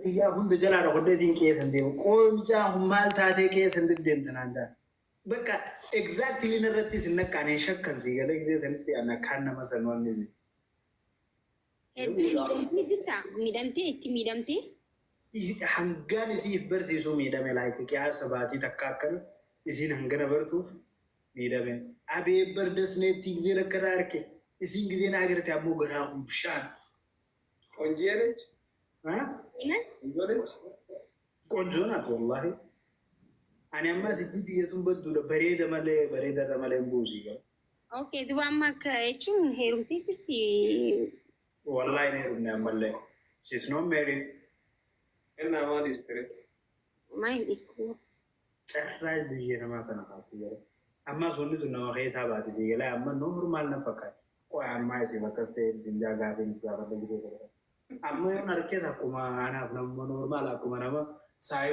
Kiyyaa hunda jalaa dhokodheetiin keessan deemu. Qoomcaa maal taatee keessan deddeemta naan ta'a. Bakka exactly narrattis hin naqqaane, hin shakkan, sii galee gisee sanitti an akkaan nama san wanni si. Hedduu miidhamtee jirta? Miidhamtee, itti miidhamtee? Hangaan isiif barsiisuu miidhame, like qiyaasa baatii takka akkana isiin hangana bartuuf miidhame. Abee bardasneetti giseen akkana arke, isiin giseen agarte ammoo garaa kun bishaan. ቆንጂዬ ነች። ቆንጆ ነች። ቆንጆ ናት wallahi. Ani ammas ijji tiyyatuun badduudha, bareeda malee, bareedarra malee hin buusii gara. Okay, duba amma akka jechuun heerumtee jirti? Wallahi hin heerumne ammallee. She's not married. እና maal ture? Maal dhiiste? Carraa biyya namaa tana kaasti jira. Ammas wanni tun nama keessaa baate, sii galee amma normal na fakkaati. Qo'aa ammaa isiif akkas ta'e dinjaa gaafii gaafadha gisee ta'e. Amma yoon harkees akkuma anaaf nama normal, akkuma nama saayiba.